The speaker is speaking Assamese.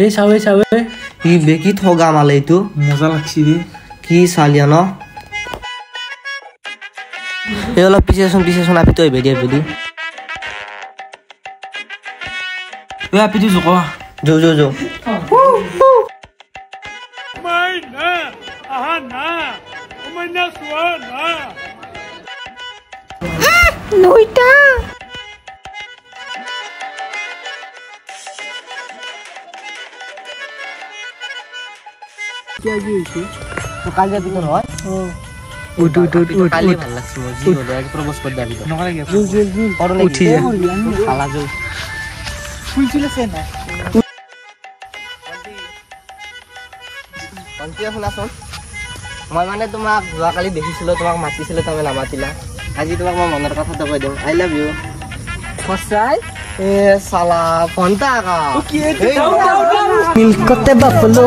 এই চাৱে চাৱে ই বেকি ঠগা মালে এইটো মজা লাগছি ৰে কি চালিয়া ন এই অলপ পিছেচোন পিছেচোন আপিটো আহিব দি আহিব দি এই আপিটো জোকোৱা যৌ যৌ যৌ কালি আপিটো নহয় উঠ উঠ উঠ উঠ কালি ভাল লাগছে মোৰ যি হ'লেও আজি প্ৰপ'জ কৰি দে আপিটো কৰোঁ নেকি? উঠি যা। খালা যৌ ভণ্টি শুনাচোন মই মানে তোমাক যোৱাকালি দেখিছিলো তোমাক মাতিছিলো তুমি নামাতিলা আজি তোমাক মই মনৰ কথাটো কৈ দিওঁ I love you সঁচাই এ চালা ফোনটা আকা মিলকতে বাপলো